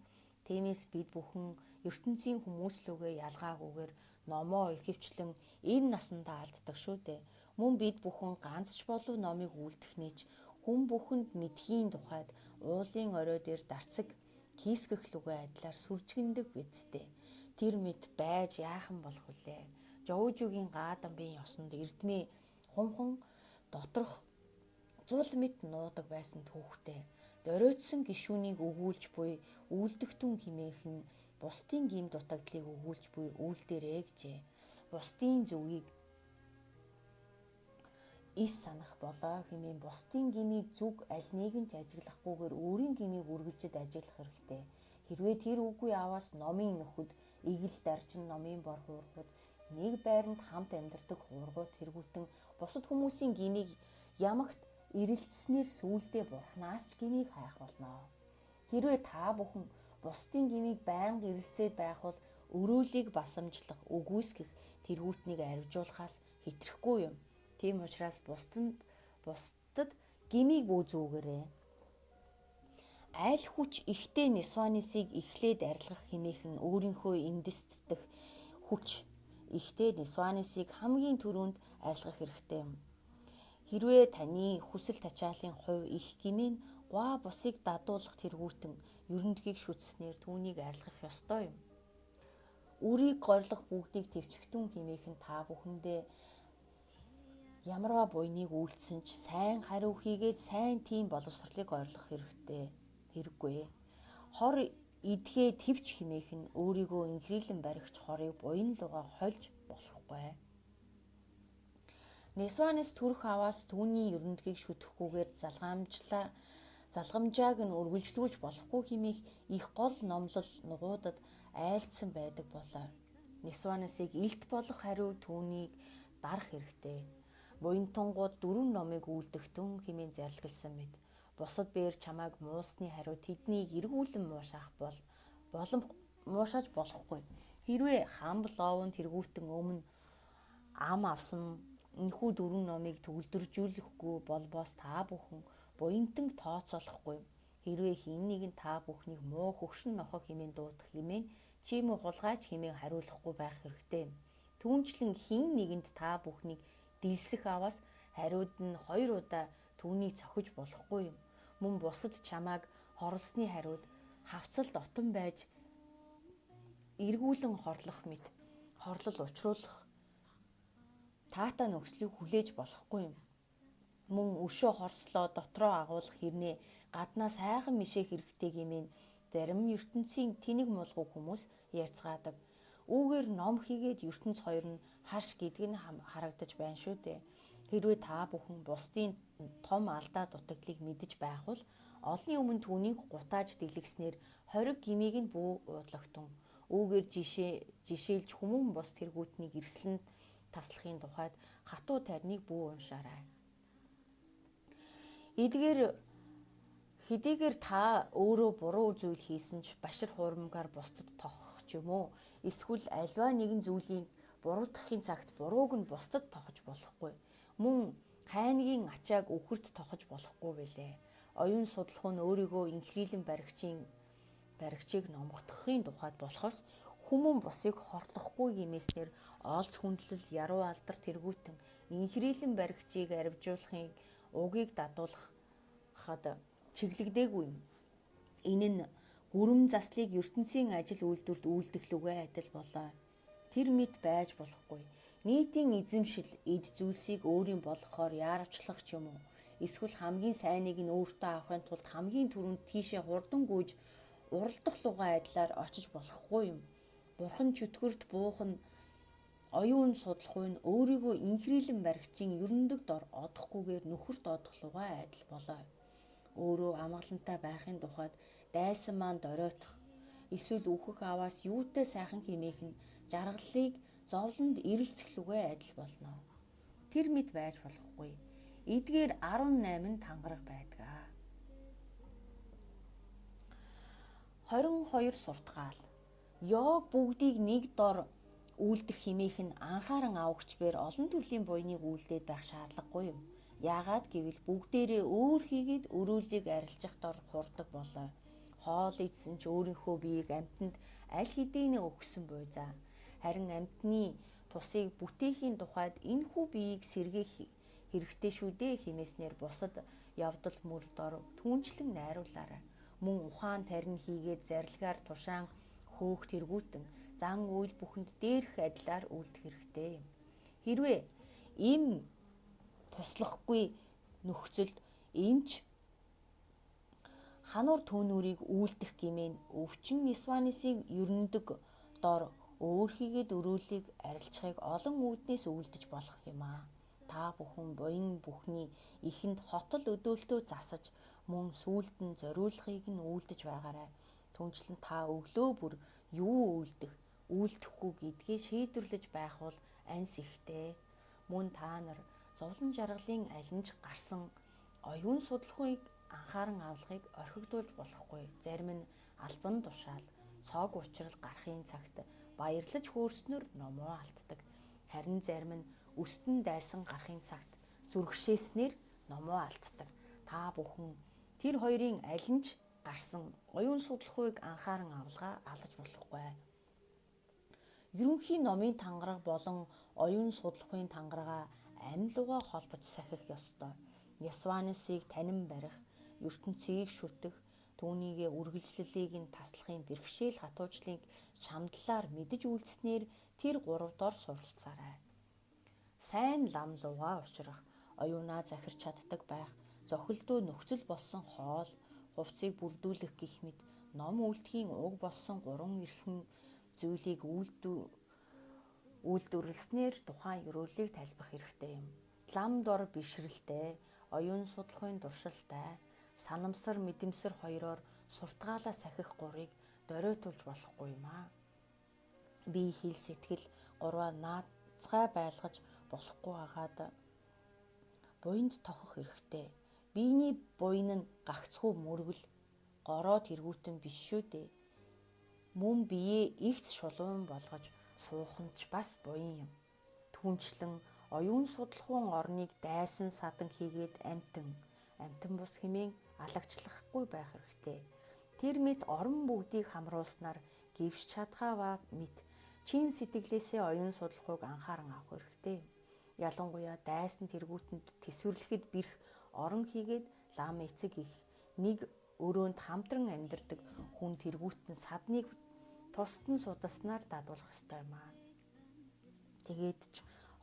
Тиймээс бид бүхэн ертөнцийн хүмүүслүүгээ ялгаагүйгээр номоо ихэвчлэн энэ насандаа алддаг шүү дээ. Мөн бид бүхэн ганц ч болов номыг үлдэхнээ ч Хүн бүхэнд мэдхийн тухайд уулын орой дээр дарцаг хийсгэх лүгээ адилаар сүржигнэдэг биз дээ. Тэр мэт байж яахан болох вүлээ. Жовжүгийн гаадамбын ёсонд эрдмийн хумхан доторх зул мэт нуудаг байсан түүхтэй. Доройтсон гишүүнийг өгүүлж буй үйлдэгтүн хэмээх нь бусдын гэм дутагдлыг өгүүлж буй үйлдээрээ гэжээ. Бусдын зүгийг ис санах болоо хэмээн бусдын гмийг зүг аль нэг нь ч ажиглахгүйгээр өөрийн гмийг үргэлжид ажиглах хэрэгтэй. Хэрвээ тэр үгүй аваас номын нөхөд эгэл дарчин номын бор хуургууд нэг байранд хамт амьдардаг хуургууд тэргүүтэн бусад хүмүүсийн гмийг ямагт эрэлтснээр сүүлдээ бурхнаас ч гмийг хайх болно. Хэрвээ та бүхэн бусдын гмийг байнга эрэлцээд байх бол өрөөлийг басамжлах, үгүйсгэх тэргүүтнийг аривжуулахаас хэтрэхгүй юм. Тийм учраас бусдад гмийг бүү зүүгээрэй. Айл хүч ихтэй Нисванисыг эхлээд арилгах хэмээх нь өөрийнхөө эндест дэх хүч ихтэй Нисванисыг хамгийн түрүүнд арилгах хэрэгтэй юм. Хэрвээ таны хүсэл тачаалын хувь их гмийн гуа бусыг дадуулах тэргүүтэн ерөндгийг шүтснээр түүнийг арилгах ёстой юм. Үрийг горлох бүгдийг төвчгтэн хэмээх нь та бүхэндээ ямарваа буйныг үйлдсэн ч сайн хариу хийгээд сайн тийм боловсролыг ойрлох хэрэгтэй хэрэггүй. Хор идэхээ төвч хэмээх нь өөрийгөө инхрийлэн баригч хорыг буян лугаа хольж болохгүй. Нисванес төрөх аваас түүний ерөндгийг шүтэхгүйгээр залгамжааг нь үргэлжлүүлж болохгүй хэмээх их гол номлол нугуудад айлдсан байдаг болоо. Нисванесыг илт болох хариу түүнийг дарах хэрэгтэй. Буянтангууд дөрвөн номыг үйлдэгтэн хэмээн зарлигласан мэт. Бусад бээр чамайг муусны хариу тэднийг эргүүлэн муушаах бол муушааж болохгүй. Хэрвээ хамб ловн тэргүүтэн өмнө ам авсан энэхүү дөрвөн номыг төгөлдржүүлэхгүй болбоос та бүхэн буянтан тооцоолохгүй. Хэрвээ хэн нэгэн та бүхнийг муу хөгшин нохой хэмээн дуудах хэмээн чи муу хулгайч хэмээн хариулахгүй байх хэрэгтэй. Түүнчлэн хэн нэгэнд та бүхнийг дэлсэх аваас хариуд нь хоёр удаа түүнийг цохиж болохгүй юм. Мөн бусад чамайг хорлосны хариуд хавцалд отон байж эргүүлэн хорлох мэт хорлол учруулах таатай нөхцөлийг хүлээж болохгүй юм. Мөн өшөө хорслоо дотроо агуулах хэрнээ гаднаа сайхан мишээ хэрэгтэй гэмээн зарим ертөнцийн тэнэг мулгуу хүмүүс ярьцгаадаг. Үүгээр ном хийгээд ертөнц хоёр нь харш гэдэг нь харагдаж байна шүү дээ. Хэрвээ та бүхэн бусдын том алдаа дутагдлыг мэдэж байх бол олонний өмнө түүнийг гутааж дэлгэснээр хориг гмийг нь бүү уудлагтун. Үүгээр жишээлж хүмүүн бус тэргүүтнийг эрсэлэн таслахын тухайд хатуу тайрныг бүү уншаарай. Эдгээр хэдийгээр та өөрөө буруу зүйл хийсэн ч башир хуурмгаар бусдад тохох ч юм уу эсвэл альва нэгэн зүйлийг буруутгахын цагт бурууг нь бусдад тохож болохгүй. Мөн хайнгийн ачааг үхэрт тохож болохгүй билээ. Оюун судлах нь өөрийгөө инхрийлэн баригчийг номгодохын тухайд болохоос хүмүүн бусыг хорлохгүй гэмээснээр олз хүндлэл яруу алдар тэргүүтэн инхрийлэн баригчийг аривжуулахын угийг дадуулахад чиглэгдээгүй юм. Энэ нь гүрэм заслыг ертөнцийн ажил үйлдвэрт үйлдэх лүгээ адил болоо. Тэр мэд байж болохгүй. Нийтийн эзэмшил эд зүйлсийг өөрийн болгохоор яаравчлах ч юм уу. Эсвэл хамгийн сайныг нь өөртөө авахын тулд хамгийн түрүүнд тийшээ хурдан гүйж уралдах лугаа адилаар очиж болохгүй юм. Бурхан чөтгөрт буух нь оюун судлах нь өөрийгөө инхрийлэн баригчийн ерөндөг дор одохгүйгээр нөхөрт одох лугаа адил болоо. Өөрөө амгалантай байхын тухайд дайсан маань доройтох эсвэл үхэх аваас юутай сайхан хэмээх нь жаргалыг зовлонд эрэлцэх лүгээ адил болно. Тэр мэд байж болохгүй. Эдгээр 18 тангараг байдаг. 22 суртгаал. Йог бүгдийг нэг дор үйлдэх хэмээх нь анхааран авахч бээр олон төрлийн буйныг үйлдээд байх шаардлагагүй юм. Яагаад гэвэл бүгдээрээ өөр хийгээд өрөөлийг арилжих дор хурдаг болоо. Хоол идсэн ч өөрийнхөө биеийг амьтанд аль хэдийнэ өгсөн буйзаа. Харин амьтны тусыг бүтээхийн тухайд энэхүү биеийг сэргээх хэрэгтэй шүү дээ хэмээснээр бусад явдал мөр дор түнчлэн найруулаарай. Мөн ухаан тарин хийгээд зарилгаар тушаан хөөх тэргүүтэн зан үйл бүхэнд дээрх адилаар үйлдэх хэрэгтэй юм. Хэрвээ им туслахгүй нөхцөлд эмч хануур түүнүүрийг үйлдэх гэмээн өвчин Нисванисыг ерөндөг дор өөр хийгээд өрөөлийг арилжахыг олон үүднээс үйлдэж болох юм аа. Та бүхэн буян бүхний ихэнд хотол өдөөлтөө засаж мөн сүүлд нь зориулахыг нь үйлдэж байгаарай. Түнчлэн та өглөө бүр юу үйлдэх, үйлдэхгүй гэдгээ шийдвэрлэж байх бол анс ихтэй. Мөн та нар зовлон жаргалын аль нь ч гарсан оюун судлахыг анхааран авлахыг орхигдуулж болохгүй. Зарим нь албан тушаал, цог учрал гарахын цагт баярлаж хөөрснөөр номоо алддаг. Харин зарим нь өстөн дайсан гарахын цагт зүрхшээснээр номоо алддаг. Та бүхэн тэр хоёрын аль нь ч гарсан оюун судлахыг анхааран авалгаа алдаж болохгүй. Ерөнхий номын тангараг болон оюун судлахын тангарага амь лугаа холбож сахих ёстой. Ясванисыг танин барих, ертөнцийг шүтэх, түүнийгээ үргэлжлэлийг нь таслахын бэрхшээл хатуучлалыг шамдлаар мэдэж үйлдснээр тэр гурав дор суралцаарай. Сайн лам лугаа учрах, оюунаа захирч чаддаг байх, зохилдоо нөхцөл болсон хоол, хувцсыг бүрдүүлэх гэх мэт ном үйлдэхийн уг болсон гурван эрхэм зүйлийг үйлдвэрлэснээр тухайн ерөөлийг тайлбах хэрэгтэй юм. Лам дор бишрэлтэй, оюун судлахын туршилтай, санамсар мэдэмсэр хоёроор суртгаалаа сахих гурыг доройтуулж болохгүй юм аа. Бие хил сэтгэл гурваа наацгай байлгаж болохгүй агаад буянд тохох хэрэгтэй. Биений буян нь гагцхүү мөргөл гороо тэргүүтэн биш шүү дээ. Мөн биеэ игц шулуун болгож суух нь ч бас буян юм. Түүнчлэн оюун судлахуун орныг дайсан садан хийгээд амтан бус хэмээн алагчлахгүй байх хэрэгтэй. Тэр мэт орон бүгдийг хамруулснаар гэвш чадхаа мэт чин сэтгэлээсээ оюун судлахыг анхааран авах хэрэгтэй. Ялангуяа дайсан тэргүүтэнд төсвөрлөхэд бэрх орон хийгээд лам эцэг их нэг өрөөнд хамтран амьдардаг хүн тэргүүтэн садныг тусад нь судалснаар дадуулах ёстой юм аа. Тэгээд ч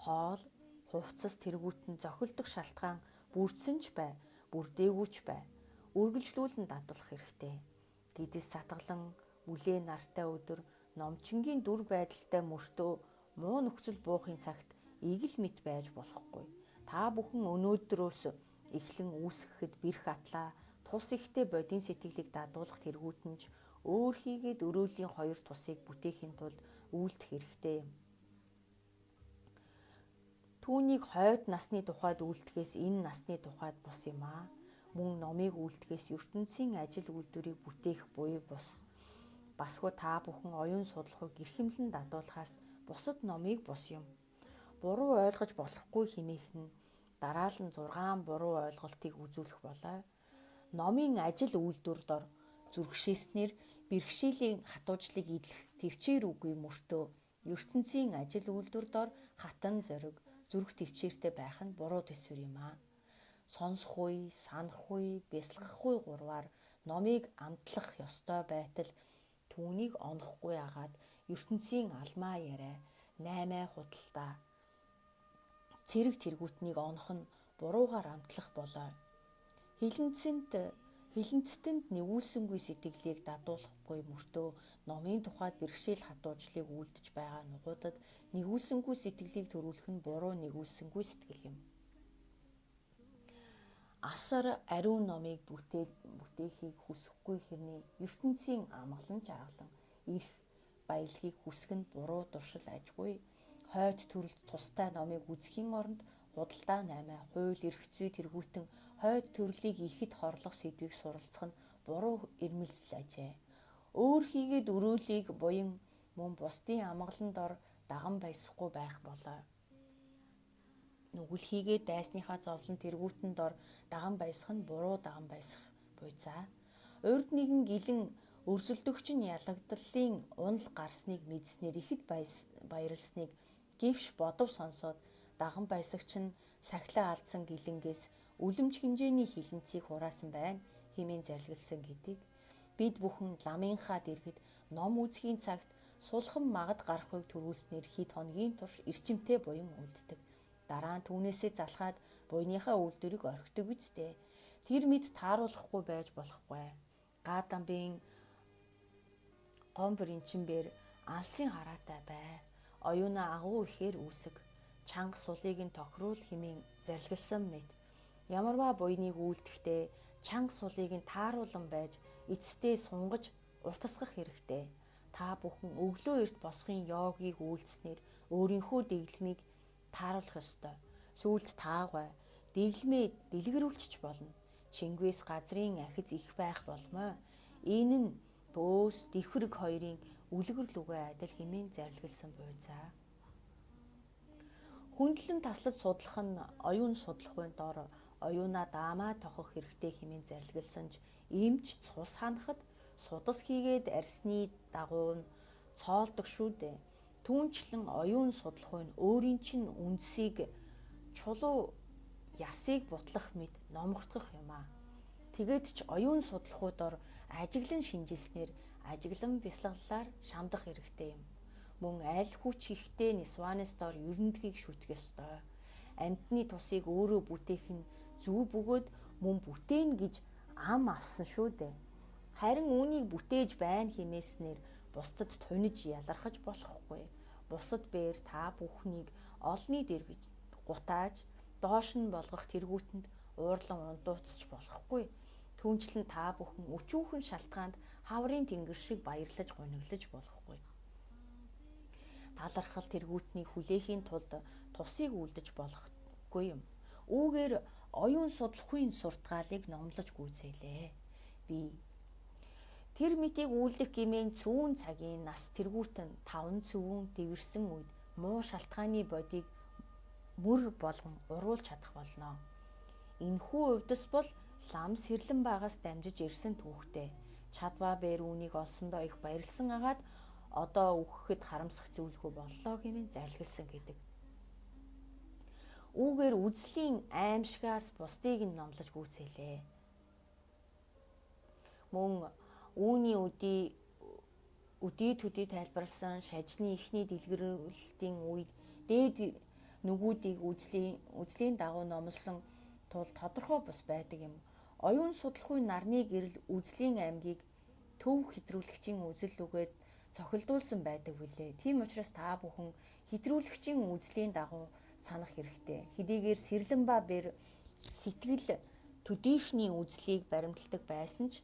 хоол, хувцас тэргүүтэн зохилдох шалтгаан бүрдсэн ч бай, бүрдээгүй ч бай. Үргэлжлүүлэн дадуулах хэрэгтэй. Гэдэс сатгалан бүлээ нартай өдөр номчингийн дүр байдалтай мөртөө муу нөхцөл буухын цагт эгэл мэт байж болохгүй. Та бүхэн өнөөдрөөс эхлэн үүсгэхэд бэрх атлаа тус ихтэй бодийн сэтгэлийг дадуулах тэргүүтэн ч өөр хийгээд өрөөлийн хоёр тусыг бүтээхийн тулд үйлдэх хэрэгтэй юм. Түүнийг хойд насны тухайд үйлдэхээс энэ насны тухайд бус юм аа. Мөн номыг үйлдэхээс ертөнцийн ажил үйлдвэрийг бүтээх буй бус. Басгүй та бүхэн оюун судлахыг эрхэмлэн дадуулахаас бусад номыг бус юм. Буруу ойлгож болохгүй хэмээх нь дараалан 6 буруу ойлголтыг үзүүлэх болой. Номын ажил үйлдвэр дор зүрхшээснээр бэрхшээлийн хатуужлыг идэх төвчээр үгүй мөртөө ертөнцийн ажил үйлдвэр дор хатан зориг зүрх төвчээртэй байх нь буруу төсвөр юм аа. Сонсох үе, санах үе, бясалгах үе гурваар номыг амтлах ёстой байтал түүнийг онохгүй агаад ертөнцийн алмаа яриа, наймаа худалдаа цэрэг тэргүүтнийг онох нь буруугаар амтлах болой. Хилэнцтэнд нэгүүлсэнгүй сэтгэлийг дадуулахгүй мөртөө номын тухайд бэрхшээл хатуужлыг үйлдэж байгаа нугуудад нэгүүлсэнгүй сэтгэлийг төрүүлэх нь буруу нэгүүлсэнгүй сэтгэл юм. Асар ариун номыг бүтээхийг хүсэхгүй хэрний ертөнцийн амгалан жаргалан эрх баялагийг хүсэх нь буруу дуршил ажгүй. Хойд төрөлд тустай номыг үзэхийн оронд худалдаа наймаа, хууль эрх зүй тэргүүтэн хойд төрлийг ихэд хорлох сэдвийг суралцах нь буруу ирмэлзэл ажээ. Өөр хийгээд өрөөлийг буян мөн бусдын амгалан дор даган баясахгүй байх болой. Нүгэл хийгээд дайсныхаа зовлон тэргүүтэн дор даган баясах нь буруу даган баясах буйцаа. Урд нэгэн гилэн өрсөлдөгч нь ялагдлалын унал гарсныг мэдснээр ихэд баярлсныг гэвш бодов сонсоод даган баясагч нь сахилаа алдсан гэлэнгээс үлэмж хэмжээний хилэнцгийг хураасан байна хэмээн зарилгалсан гэдэг. Бид бүхэн ламынхаа дэргэд ном үзхийн цагт сулхан магад гарахыг төрүүлснээр хэд хоногийн турш эрчимтэй буян үлддэг. Дараа нь түүнээсээ залхаад буйныхаа үйлдвэрийг орхидог үсттэй. Тэр мэд тааруулахгүй байж болохгүй. Гадамбын гомбор инчинбэр алсын хараатай бай. Оюуна агуу ихээр үүсэг. Чанга сулыг нь тохируул хэмээн зарилгалсан мэт. Ямарваа буйныг үйлдэхдээ чанга сулыг нь тааруулан байж эцэстээ сунгаж уртасгах хэрэгтэй. Та бүхэн өглөө эрт босхын йогийг үйлдснээр өөрийнхөө дэглэмийг тааруулах ёстой. Сүүлд таагүй дэглэмээ дэлгэрүүлчих болно. Чингис газрын ахиц их байх болмой. Энэ нь бөөс дэвхэрэг хоёрын үлгэр лүгээ адил хэмээн зарилгалсан буйзаа. Хүндлэн таслаж судлах нь оюун судлахын дор оюунаа даамаа тохих хэрэгтэй хэмээн зарилгалсан ч эмч цус ханахад судас хийгээд арсны дагуу нь цоолдог шүү дээ. Түүнчлэн оюун судлах нь өөрийн чинь үндсийг чулуу ясыг бутлах мэт номготгох юм аа. Тэгээд ч оюун судлахуудаар ажиглан шинжилснээр ажиглан бясалгалаар шамдах хэрэгтэй юм. Мөн аль хүч ихтэй нисванес дор ерөндгийг шүтэх ёстой. Амьтны тусыг өөрөө бүтээх нь зөв бөгөөд мөн бүтээн гэж ам авсан шүү дээ. Харин үүнийг бүтээж байна хэмээснээр бусдад туниж ялархаж болохгүй. Бусад бээр та бүхнийг олны дэргэж гутааж доош нь болгох тэргүүтэнд уурлан унтууцч болохгүй. Түүнчлэн та бүхэн өчүүхэн шалтгаанд хаврын тэнгэр шиг баярлаж гуниглаж болохгүй. Талархал тэргүүтнийг хүлээхийн тулд тусыг үлдэж болохгүй юм. Үүгээр оюун судлахын суртгаалыг номлож гүйцээлээ. Би тэр мэтийг үлдэх гэмээн цүүн цагийн нас тэргүүтэн 5 цөвөн дэвэрсэн үед муу шалтгааны бодийг мөр болгон уруулж чадах болно. Энэхүү увдис бол лам сэрлэн багаас дамжиж ирсэн түүхтэй. Чадваа бээр үүнийг олсондоо их баярлсан агаад одоо үхэхэд харамсах зүйлгүй боллоо хэмээн зарилгалсан гэдэг. Үүгээр үзлийн аимшигаас бусдыг нь номлож гүйцээлээ. Мөн үүний өдий төдий тайлбарласан шажны эхний дэлгэрүүлэлтийн үед дээд нүгүүдийг үзлийн дагуу номлосон тул тодорхой бус байдаг юм. Оюун судлахуй нарны гэрэл үзлийн аймгийг төв хэтрүүлэгчийн үзэл үгээд цохилдуулсан байдаг билээ. Тийм учраас та бүхэн хэтрүүлэгчийн үзлийн дагуу санах хэрэгтэй. Хэдийгээр Сэрлэнба бэр сэтгэл төдийхний үзлийг баримталдаг байсан ч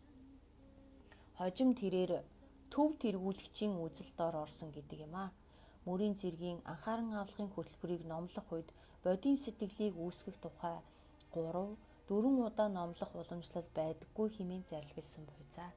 хожим тэрээр төв тэргүүлэгчийн үзэл дор орсон гэдэг юм аа. Мөрийн зэргийн анхааран авлахын хөтөлбөрийг номлох үед бодийн сэтгэлийг үүсгэх тухай 3 4 удаа номлох уламжлал байдаггүй хэмээн зарилгалсан буйзаа.